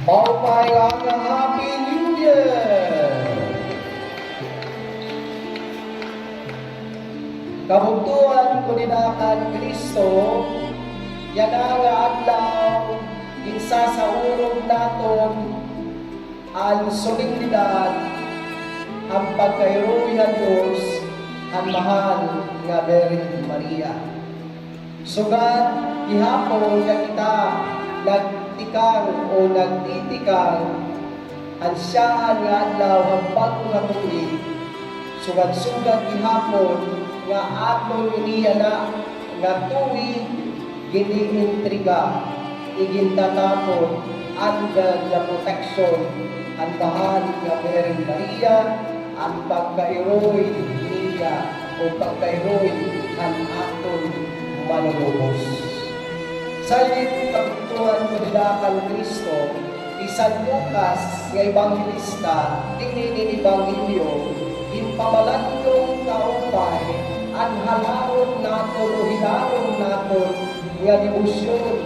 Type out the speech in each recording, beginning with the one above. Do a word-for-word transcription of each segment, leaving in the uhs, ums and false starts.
Maupay nga Happy New Year! Kabugtoan ko dida kan Cristo, yana nga adlaw, ginsasaurog naton an solemnidad han pagkairoy han Dios han mahal nga Birhen Maria. Sugad gihapon nga kita nagtikang o nagtitikang han syahan nga adlaw han bag-o nga tuig, sugad-sugad gihapon nga aton ini yana nga tuig gin-iintriga, igintatapon under the protection han mahal nga Birhen Maria, an pagkairoy niya o pagkairoy han aton Manunubos. Salit kabugtoan ko dida kan Cristo, hi San Lucas nga ebanghelista, dinhi hin ebanghelyo, ginpamalandong kaupay an halarom naton o hinarom naton nga debosyon,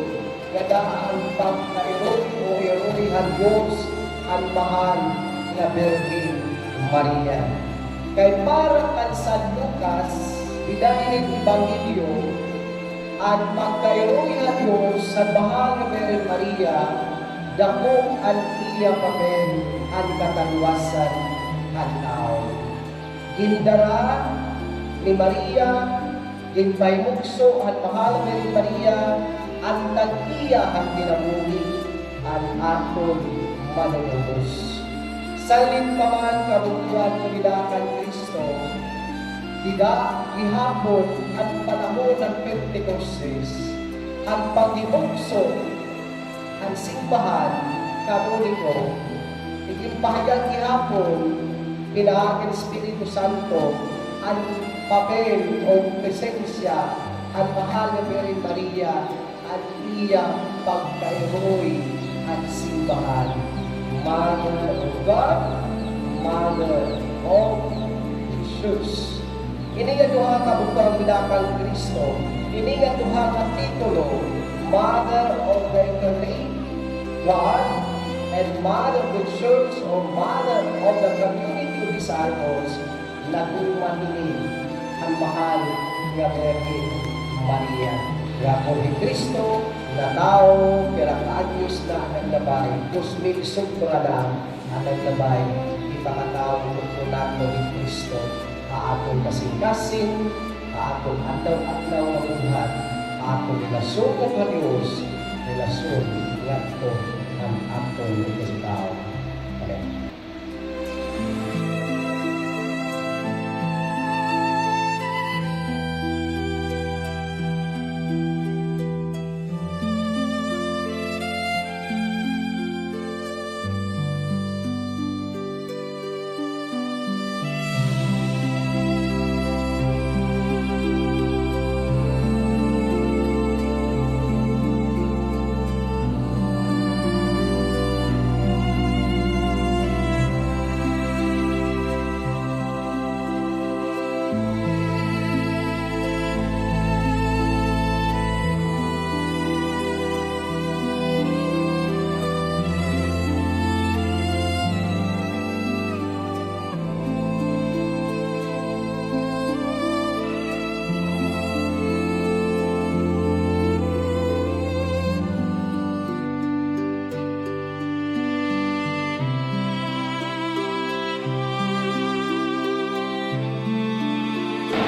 nga daan pagkairoy o iroy han Dios an mahal nga Birhen Maria. Kay para kan San Lucas, dida hinin ebanghelyo, an pagkairoy han Dios an mahal nga Birhen Maria, dako an iya papel han katalwasan han tawo. Gindara ni Maria, ginpahimugso han mahal nga Birhen Maria, an tag-iya han kinabuhi, an aton Manunubos. Salit pa man kabugtoan ko dida kan Cristo, dida gihapon an panahon han Pentecostes, an paghimugso han simbahan Katoliko, iginpahayag gihapon pinaagi han Espiritu Santo an papel o presensya han mahal nga Birhen Maria, an iya pagkairoy han simbahan, Mother of God, Mother of the Church. Ini nga duha ka bugtong dida kan Cristo, ini nga duha ka titulo, Mother of the Incarnate God and Mother of the Church or Mother of the Community of Disciples, natuman ini han mahal nga Birhen Maria. Nga kon hi Cristo natawo, pira ka anyos na an naglabay, dos mil sobra na an naglabay, ipakatawo naton hi Cristo ha aton kasingkasing, ha aton adlaw-adlaw nga buhat, ha aton relasyon ngadto ha Dios, relasyon ngadto han aton pagkatawo. Amen.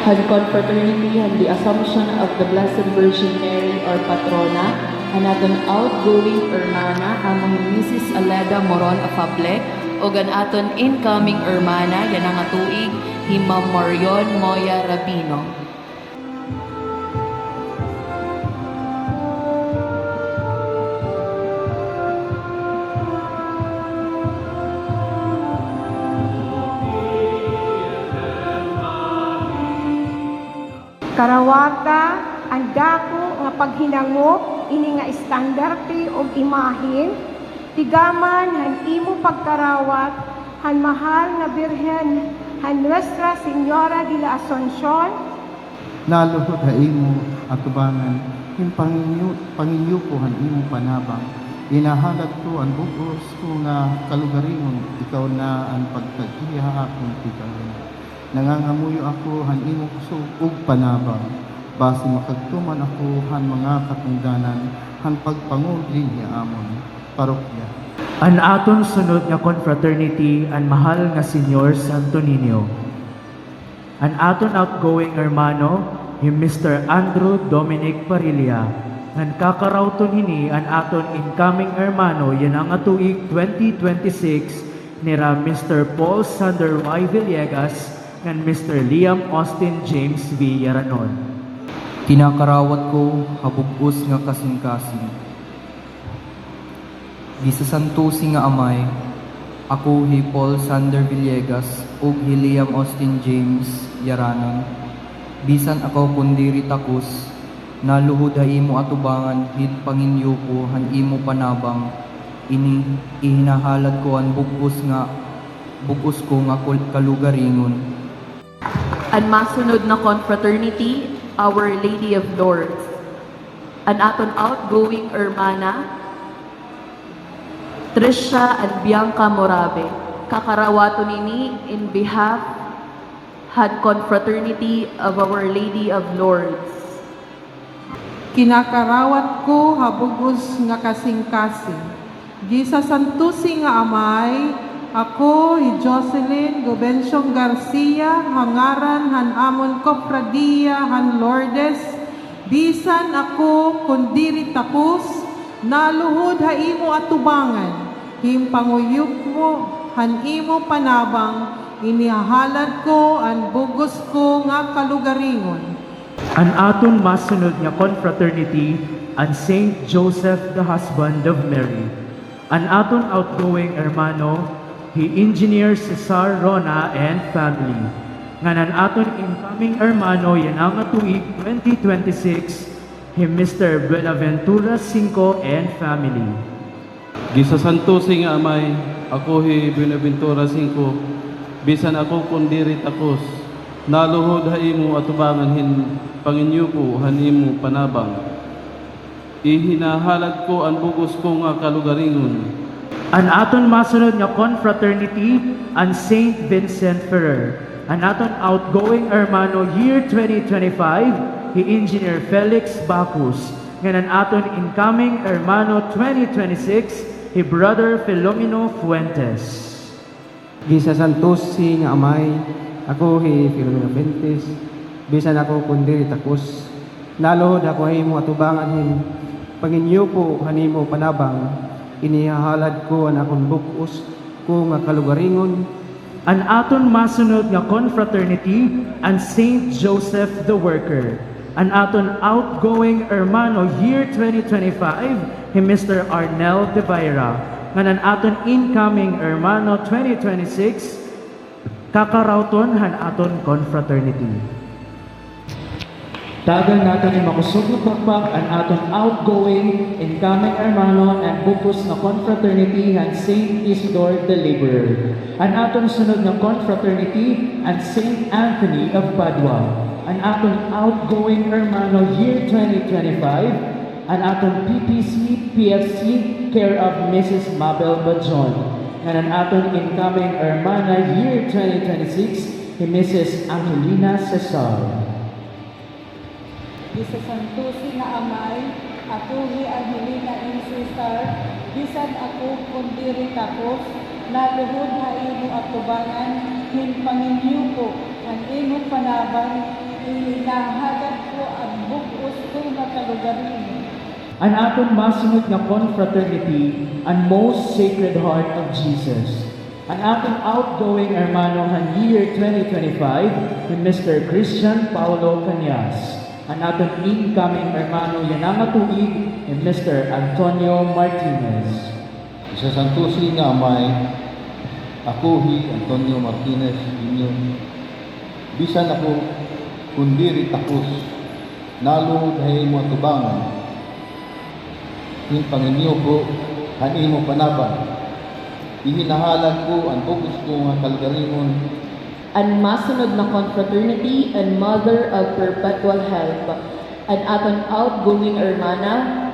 Han Confraternity han the Assumption of the Blessed Virgin Mary, our Patrona, an aton outgoing hermana, amo hi Misis Aleda Moron Afable, ug an aton incoming hermana yana nga tuig, hi Ma'am Marion Moya Rabino. Karawata, an dako nga paghinango ini nga estandarte ug imahen, tigaman han imo pagkarawat han mahal nga Birhen, han Nuestra Señora de la Asuncion, naluhod ha imo atubangan hin panginyo-, panginyuko han imo panabang, Ihahalad ko an bug-os ko nga kalugaringon, ikaw na an pagtag-iya ha akon tikang. Nangangamuyo ako han imo kusog ug panabang, basi makagtuman ako han mga katungdanan han pagpangulob dinhi ha amon parokya. An aton sunod nga confraternity, an mahal nga Señor Santo Niño. An aton outgoing hermano, hi Mister Andrew Dominic Parilla, ngan kakarawton hini an aton incoming hermano yana nga tuig twenty twenty-six, nira Mister Paul Sander Y Villegas ngan Mister Liam Austin James V Yaranon. Kinakarawat ko ha bug-os nga kasingkasing. Gisasantusi nga Amay, ako hi Paul Sander Villegas ug hi Liam Austin James Yaranon. Bisan ako kon diri takos, naluhod ha imo atubangan hin panginyo ko han imo panabang, ini ihahalad ko an bug-os nga, bug-os ko nga kul-, kalugaringon. An masunod nga confraternity, Our Lady of Lourdes. An aton outgoing hermana, Tricia and Bianca Morabe. Kakarawaton ini in behalf han confraternity of Our Lady of Lourdes. Kinakarawat ko ha bug-os nga kasingkasing. Gisasantusi nga Amay, ako hi Jocelyn Gobensiong Garcia, ha ngaran han amon kofradiya han Lourdes, bisan ako kon diri takos, naluhod ha imo atubangan, hin panguyupo han imo panabang, ihahalad ko an bug-os ko nga kalugaringon. An aton masunod nga confraternity, an Saint Joseph the Husband of Mary. An aton outgoing hermano, hi Engineer Cesar Rona and family. Ngan an aton incoming hermano yana nga tuig twenty twenty-six, hi Mister Buenaventura Cinco and family. Gisasantusi nga Amay, ako hi Buenaventura Cinco, bisan ako kon diri takos, naluhod ha imo atubangan hin panginyupo han imo panabang. Ihinahalad ko an bug-os ko nga kalugaringon. An aton masunod nga confraternity, an Saint Vincent Ferrer. An aton outgoing hermano year twenty twenty-five, hi Engineer Felix Bacus. Ngan an aton incoming hermano twenty twenty-six, hi Brother Filomeno Fuentes. Gisasantusi nga Amay, ako hi Filomeno Fuentes, bisan ako kon diri takos, naluhod ako ha imo atubangan hin panginyupo han imo panabang, ihahalad ko an akon bug-os ko nga kalugaringon. An aton masunod nga confraternity, an Saint Joseph the Worker. An aton outgoing hermano year twenty twenty-five, hi Mister Arnel de Vayra. Ngan an aton incoming hermano twenty twenty-six, kakarawton han aton confraternity. Tagan naton hin makusog nga pakpak an aton outgoing, incoming hermano, and bug-os nga confraternity han Saint Isidore Deliverer. An aton sunod nga confraternity, an Saint Anthony of Padua. An aton outgoing hermano year twenty twenty-five, an aton P P C, P F C, care of Missus Mabel Bajon. Ngan an aton incoming hermana year twenty twenty-six, hi Missus Angelina Cesar. Gisasantusi nga Amay, ako hi Angelina E. Cesar, bisan ako kon diri takos, naluhod ha imo atubangan hin panginyupo han imo panabang, ihahalad ko an bug-os ko nga kalugaringon. An aton masunod nga confraternity, an Most Sacred Heart of Jesus. An aton outgoing hermano han year twenty twenty-five, hi Mister Christian Paulo Cañas. An aton incoming hermano yana nga tuig, hi Mister Antonio Martinez. Gisasantusi nga Amay, ako hi Antonio Martinez Junior. Bisan ako kon diri takos, naluhod ha imo atubangan hin panginyupo han imo panabang. Ihahalad ko an bug-os ko nga kalugaringon. An masunod nga confraternity, an Mother of Perpetual Help. An aton outgoing hermana,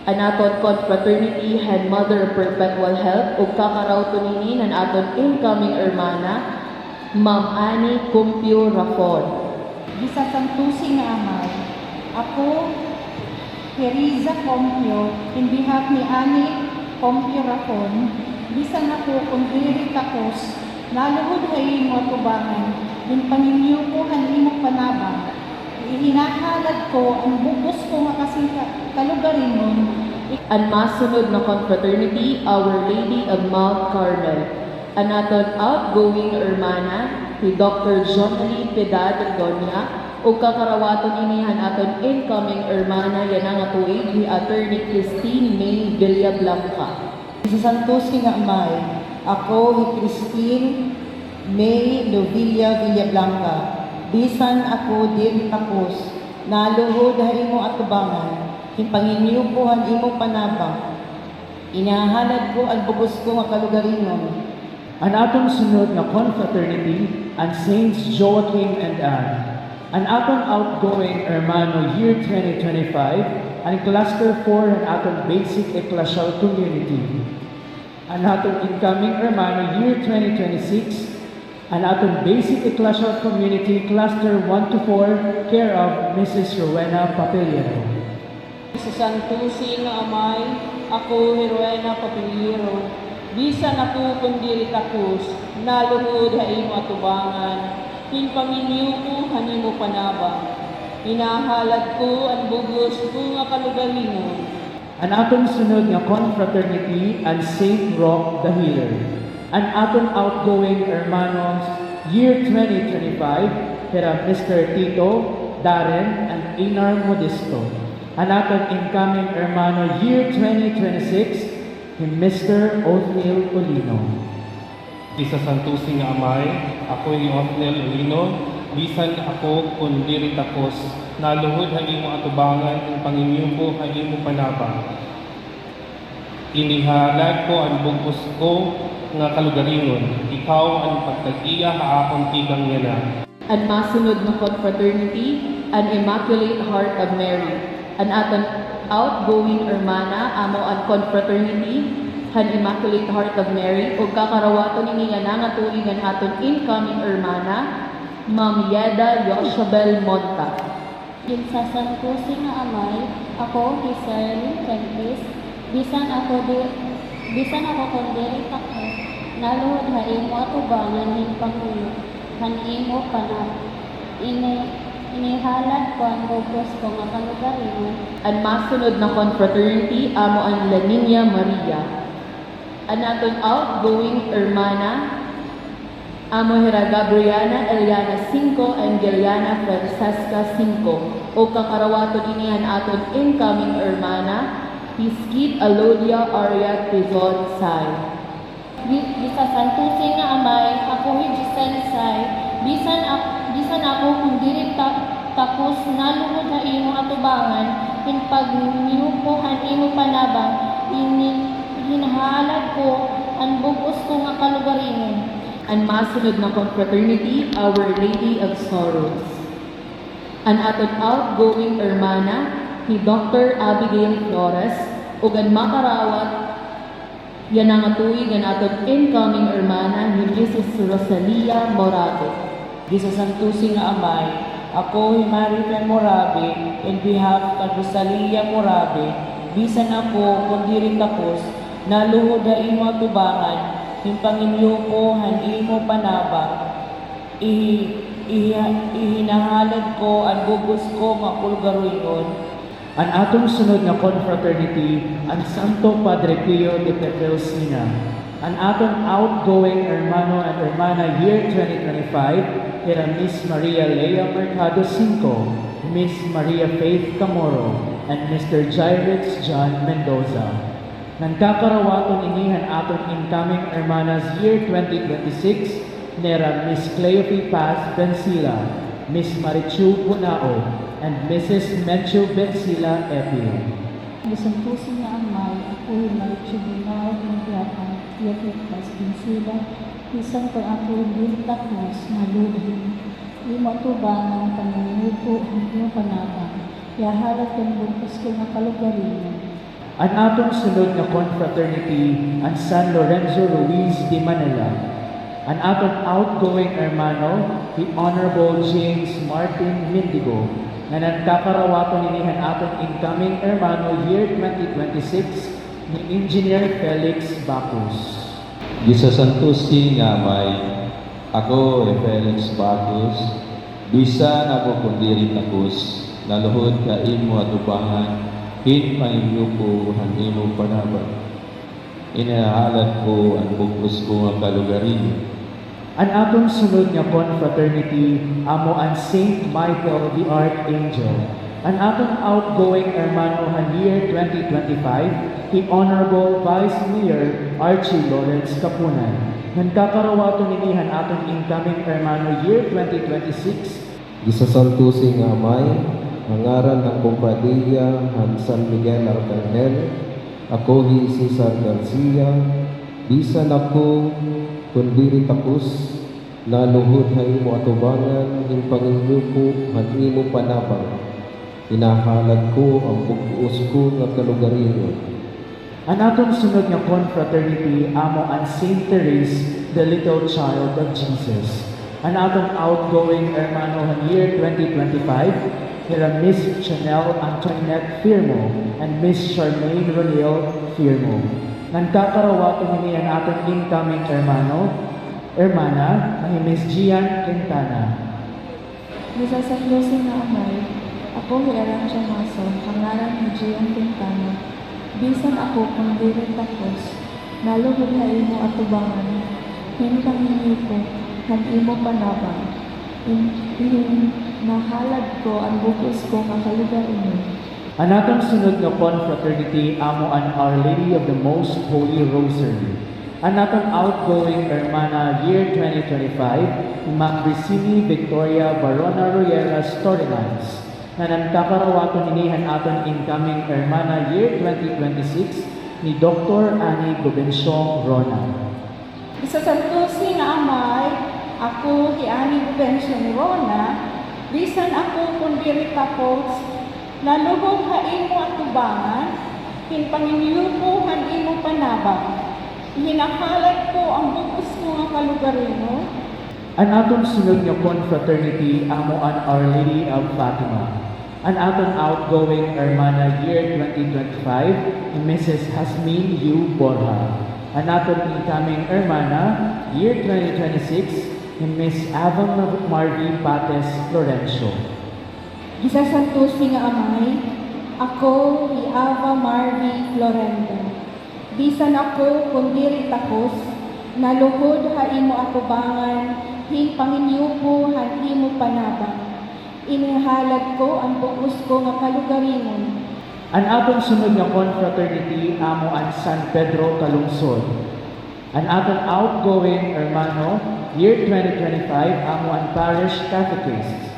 An aton confraternity han Mother of Perpetual Help, ug kakarawton ini han aton incoming hermana, Ma'am Annie Cumpio Rafon. Gisasantusi nga Amay, ako, Teresa Compio, in behalf ni Annie Compio Rafon, bisan ako kon diri takos, naluhod ha imo atubangan, in pangin-iyo ko han imo panabang, ihinahalad ko an bug-os ko nga kasingka-, kalugaringon. An masunod nga confraternity, Our Lady of Mount Carmel. An aton outgoing hermana, hi Doctor Jonely Piedad Doña, ug kakarawaton ini han aton incoming hermana yana nga tuig, hi Attorney Christine May Villablanca. Gisasantusi nga Amay, ako hi Christine May Lovilla Villablanca, bisan ako diri takos, naluhod ha imo atubangan, hin pangin-iyo ko han imo panabang, ihinahalad ko an bug-os ko nga kalugaringon. An aton sunod nga confraternity, an Saints Joachim and Anne. An aton outgoing hermano year twenty twenty-five, an cluster four han aton basic ecclesial community. An aton incoming hermano year twenty twenty-six, an aton basic ecclesial community cluster one to four, care of Missus Rowena Papiliero. Gisasantusi nga Amay, ako hi Rowena Papiliero, bisan ako kon diri takos, naluhod ha imo atubangan, hin pangin-iyo ko han imo panabang, ihinahalad ko an bug-os ko nga kalugaringon. An aton sunod nga confraternity, an Saint Roch the Healer. An aton outgoing hermanos, year twenty twenty-five, hira Mister Tito, Darren, and Inar Modesto. An aton incoming hermano year twenty twenty-six, hi Mister Othniel Olino. Gisasantusi nga Amay, ako hi Othniel Olino, bisan ako kon diri takos, naluhod ha imo atubangan, hin pangin-iyo ko ha imo panabang. Ihinahalad ko an bug-os ko nga kalugaringon, ikaw an pagtag-iya ha akon tikang yana. An masunod nga confraternity, an Immaculate Heart of Mary. An aton outgoing hermana, amo an confraternity han Immaculate Heart of Mary, ug kakarawaton ini yana nga tuig an aton incoming hermana, Ma'am Yeda Yoshabel Monta. Ginsasantusi nga Amay, ako hi Sarlene Kempis, bisan ako di, bisan ako kon diri takos, naluhod ha imo atubangan hin pangin-iyo han imo panabang, ini, ihinahalad ko an bug-os ko nga kalugaringon. An masunod nga confraternity, amo an La Niña Maria. An aton outgoing hermana, amo hira Gabriana Eliana Cinco and Giliana Francesca Cinco, ug kakarawaton ini han aton incoming hermana, hi Skid Alodia Ariat Tizon Sai. Gi-, gisasantusi nga Amay, ako hi Giselle Sai, bisan ak-, bisan ako kon diri ta-, takos, naluhod ha imo atubangan, hin pangin-iyo ko han imo panabang, ini-, ihinahalad ko an bug-os ko nga kalugaringon. An masunod nga confraternity, Our Lady of Sorrows. An aton outgoing hermana, hi Doctor Abigail Flores, ug an makarawat yana nga tuig an aton incoming hermana, hi Missus Rosalia Morabe. Gisasantusi nga Amay, ako hi Marifen Morabe, in behalf kan Rosalia Morabe, bisan ako kon diri takos, naluhod ha imo atubangan, hin pangin-iyo ko han imo panabang, ihi-, ihi-, ihinahalad ko an bug-os ko nga kalugaringon. An aton sunod nga confraternity, an Santo Padre Pio de Pietrelcina. An aton outgoing hermano and hermana year twenty twenty-five, hira Miss Maria Lea Mercado Cinco, Miss Maria Faith Camoro, and Mister Jairus John Mendoza. Ngan kakarawaton ini han aton incoming hermanas year twenty twenty-six, nira Miss Cleofe Paz Bencila, Miss Marichu Bunao, and Missus Menchu Bencila Epi. Gisasantusi nga Amay, ako hi Marichu Bunao, in behalf kan Cleofe Paz Bencila, bisan kon ako diri takos, naluhod ha imo atubangan, pangin-iyo ko han imo panabang, ihinahalad ko an bug-os ko nga kalugaringon. An aton sunod nga confraternity, an San Lorenzo Ruiz de Manila. An aton outgoing hermano, hi Honorable James Martin Mindigo, nga nagkakarawaton hini han aton incoming hermano year twenty twenty-six, ni Engineer Felix Bacos. Gisasantusi nga Amay, ako hi Felix Bacos, bisan ako kon diri takos, naluhod ha imo atubangan, hin pangin-iyo ko han imo panabang. Inihahalad ko an bug-os ko nga kalugaringon. An aton sunod nga confraternity amo an Saint Michael the Archangel. An aton outgoing hermano han year twenty twenty-five, hi Honorable Vice Mayor Archie Lawrence Kapunan. Nagkakarawaton hini han aton incoming hermano year twenty twenty-six. Gisasantusi nga Amay, ha ngaran han Kompadya han San Miguel Arcangel, ako hi Cesar Garcia, bisan ako kon diri takos, naluhod ha imo atubangan, hin pangin-iyo ko han imo panabang. Inihahalad ko an bug-os ko nga kalugaringon. An aton sunod nga confraternity amo an Saint Therese, the Little Child of Jesus. An aton outgoing hermano han year twenty twenty-five, hira Miss Chanel Antoinette Firmo and Miss Charmaine Roniel Firmo. Nagkakarawaton hini han aton incoming hermano, hermana, nga hi Miss Gian Quintana. Gisasantusi nga Amay, ako hi Arancha Mason, ha ngaran ni Gian Quintana, bisan ako kon diri takos, naluhod ha imo atubangan, hin pangin-iyo ko han imo panabang, in-, inihahalad ko an bug-os ko nga kalugaringon. An aton sunod nga confraternity amo an Our Lady of the Most Holy Rosary. An aton outgoing hermana year twenty twenty-five, hi Ma'am Vicini Victoria Barona Royeras Torrelans, nga nagkakarawaton hini han aton incoming hermana year twenty twenty-six, ni Doktor Annie Gubensiong Rona. Gisasantusi nga Amay, ako hi Annie Gubensiong Rona, bisan ako kon diri takos, naluhod ha imo atubangan, hin pangin-iyo ko han imo panabang. Inihahalad ko an bug-os ko nga kalugaringon. An aton sunod nga confraternity amo an Our Lady of Fatima. An aton outgoing hermana year twenty twenty-five, hi Missus Hasmin Yu Borja. An aton incoming hermana year twenty twenty-six, hi Miss Ava Mar-, Marvy Pates Florencio. Gisasantusi nga Amay, ako hi Ava Marvy Florendo. Bisan ako kon diri takos, naluhod ha imo atubangan, hin pangin-iyo ko han imo panabang. Inihahalad ko an bug-os ko nga kalugaringon. An aton sunod nga confraternity amo an San Pedro Calungsod. An aton outgoing hermano, year twenty twenty-five, amo an Parish Catechist.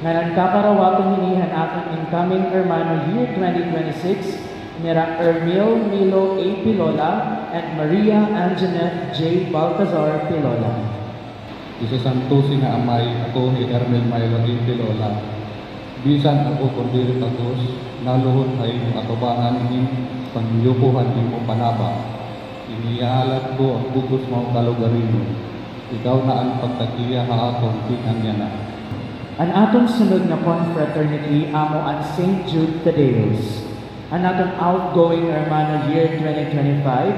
Nga nagkakarawaton hini han aton incoming hermano, year twenty twenty-six, nira Ermil Milo A. Pilola and Maria Anjaneth J. Balcazar Pilola. Gisasantusi nga Amay, ako hi Ermil Milo A. Pilola. Bisan ako kon diri takos, naluhod ha imo atubangan, hin pangin-iyo ko han imo panabang. Inihahalad ko an bug-os mo nga kalugaringon. Ikaw na an pagtag-iya ha akon, tingnan niya na. An aton sunod nga confraternity amo an Saint Jude Thaddeus. An aton outgoing hermano year twenty twenty-five,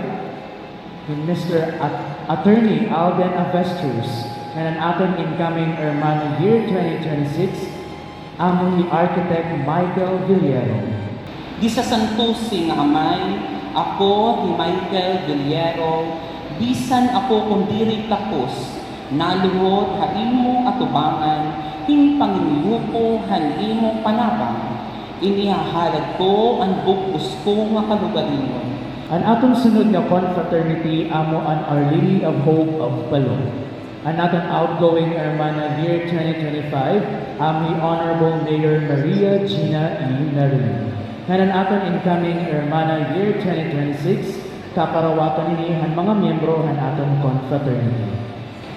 hi Mister At-, Attorney Alden Avestruz, ngan an aton incoming hermano year twenty twenty-six, amo hi Architect Michael Villero. Gisasantusi nga Amay, ako hi Michael Villero, bisan ako kon diri takos, naluhod ha imo atubangan, hin pangin-iyo ko han imo panabang. Inihahalad ko an bug-os ko nga kalugaringon. An aton sunod nga confraternity amo an Our Lady of Hope of Palo. An aton outgoing hermana year twenty twenty-five, amo hi Honorable Mayor Maria Gina E. Narin. Ngan an aton incoming hermana year twenty twenty-six, kakarawaton hini han mga miyembro han aton confraternity.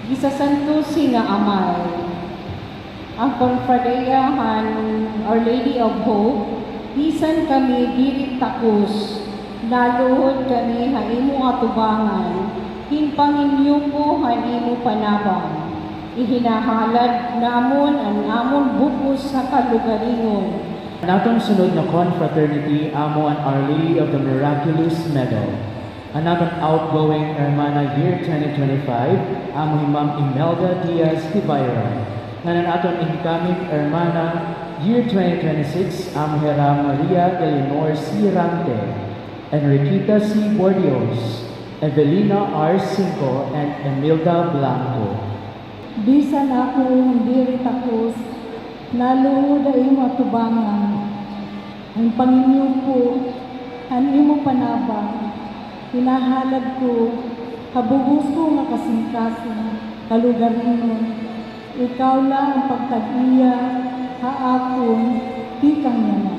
Gisasantusi nga Amay, an Cofradia han Our Lady of Hope, bisan kami diri takos, Naluhod kami ha imo atubangan, hin panginyupo han imo panabang. Ihinahalad namon an amon bug-os nga kalugaringon. An aton sunod nga confraternity, amo an Our Lady of the Miraculous Medal. An aton outgoing Hermana Year twenty twenty-five, amo hi Ma'am Imelda Diaz Tibayra. Ngan an aton incoming Hermana Year twenty twenty-six, amo hira Maria Eleanor Sirante, Enriqueta C. Bordios, Evelina R. Cinco, and Emilda Blanco. Bisan ako diri takos, naluhod ha imo atubangan, an panginyupo han imo panabang, hinahalad ko ha bug-os ko nga kasingkasing kalugaringon, ikaw la an pagtag-iya ha akon tikang yana.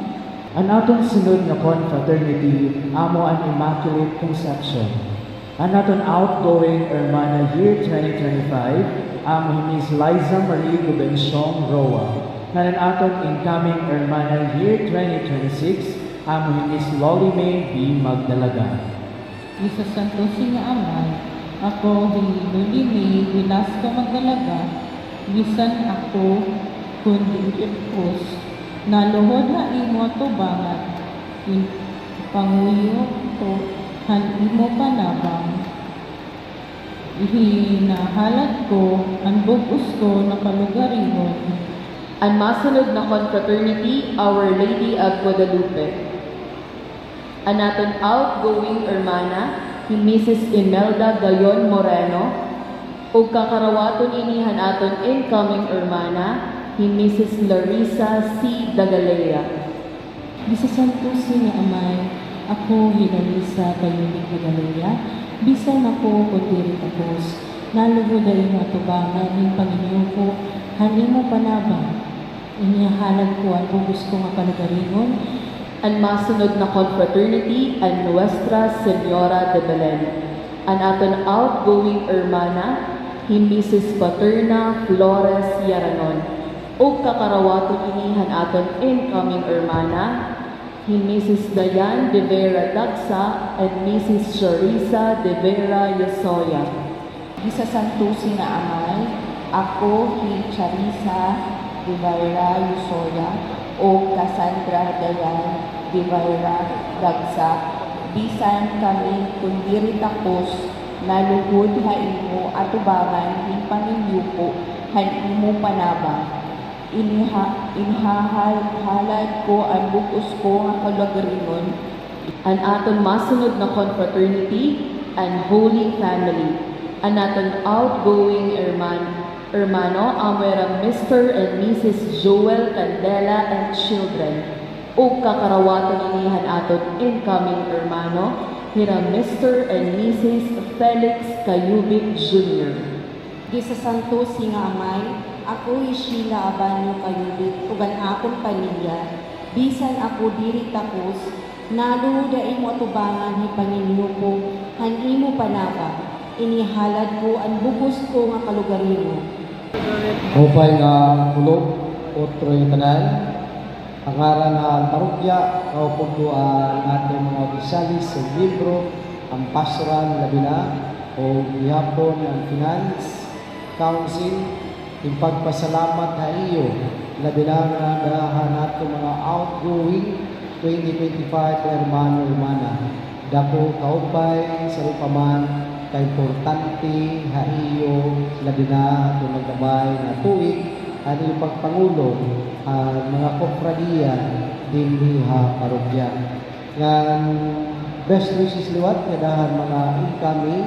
An aton sunod nga confraternity, amo an Immaculate Conception. An aton outgoing Hermana Year twenty twenty-five, amo hi Miss Liza Marie Gubensiong Roa. Ngan an aton incoming Hermana Year twenty twenty-six, amo hi Miss Loli May B. Magdalaga. Gisasantusi nga Amay, ako hi Loli May Velasco Magdalaga, bisan ako kon diri takos, naluhod ha imo atubangan, hin panginyupo han imo panabang, ihinahalad ko an bug-os ko nga kalugaringon. An masunod nga confraternity, Our Lady of Guadalupe. An aton outgoing hermana, hi Missus Imelda Gayon Moreno, ug kakarawaton ini han aton incoming hermana, hi Missus Larissa C. Dagalea. Gisasantusi nga Amay, ako hi Larissa Kayunik Dagalea, bisan ako kon diri takos, naluhod ha imo atubangan hin panginyupo han imo panabang. Inihahalad ko an bug-os ko nga kalugaringon. An masunod na confraternity, an Nuestra Señora de Belen. An aton outgoing hermana, hi Missus Paterna Flores Yaranon. Ug kakarawaton ini han aton incoming hermana, hi Missus Dayan de Vera Dagsa and Missus Charissa de Vera Yasoya. Gisasantusi nga Amay, ako hi Charissa de Vera Yasoya ug Cassandra Dayan de Vera Dagsa, bisan kami kon diri takos, naluhod ha imo atubangan hin panginyupo han imo panabang. Iniha-, inihahalad ko an bug-os ko nga kalugaringon. An aton masunod na confraternity, an Holy Family. An aton outgoing herman-, hermano, amo hira Mister and Missus Joel Candela and children. Ug kakarawaton ini han aton incoming hermano, hira Mister and Missus Felix Cayubic Junior. Gisasantusi nga Amay, ako hi Sheila Abanyo Cayubic ug an akon pamilya, bisan ako diri takos, naluhod ha imo atubangan hin panginyupo han imo panabang, inihalad ko an bug-os ko nga kalugaringon. Maupay nga kulop, utro nga tanan. Ha ngaran han parokya, kaupod ko an aton mga opisyales ug miyembro, an pastoral labi na, ug gihapon an finance council, ginpagpasalamat ha iyo, labi na nga dara han aton mga outgoing twenty twenty-five, hermano, hermana. Dako kaupay, saro pa man kaimportante ha iyo, labi na ha aton nagdamay nga tuig, an iyo pagpangulo ha mga kofradiya dinhi ha parokya. Ngan best wishes liwat ngada han mga incoming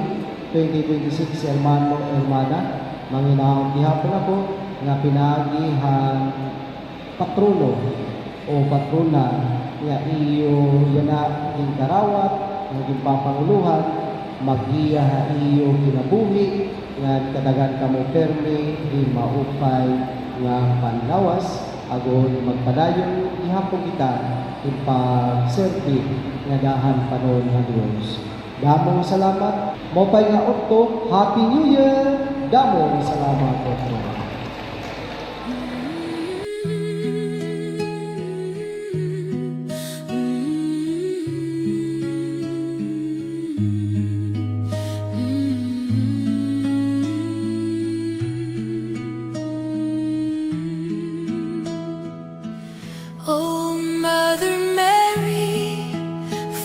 twenty twenty-six hermano, hermana, manginahanglan gihapon ako nga pinaagi han patrono o patrona nga iyo yana ginkarawat, nga ginpapangulohan, maggiya ha iyo kinabuhi, ngan kadaghan kamo pirmi hin maupay nga panlawas, agod magpadayon gihapon kita hin pagserbi ngada han panon nga Dios. Damo nga salamat. Maupay nga udto. Happy New Year! Damo nga salamat, udto. Mother Mary,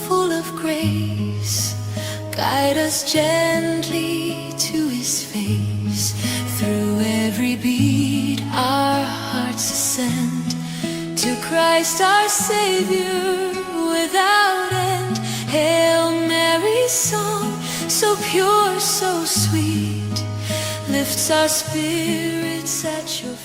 full of grace, guide us gently to his face. Through every beat our hearts ascend to Christ our Savior without end. Hail Mary's song, so pure, so sweet, lifts our spirits at your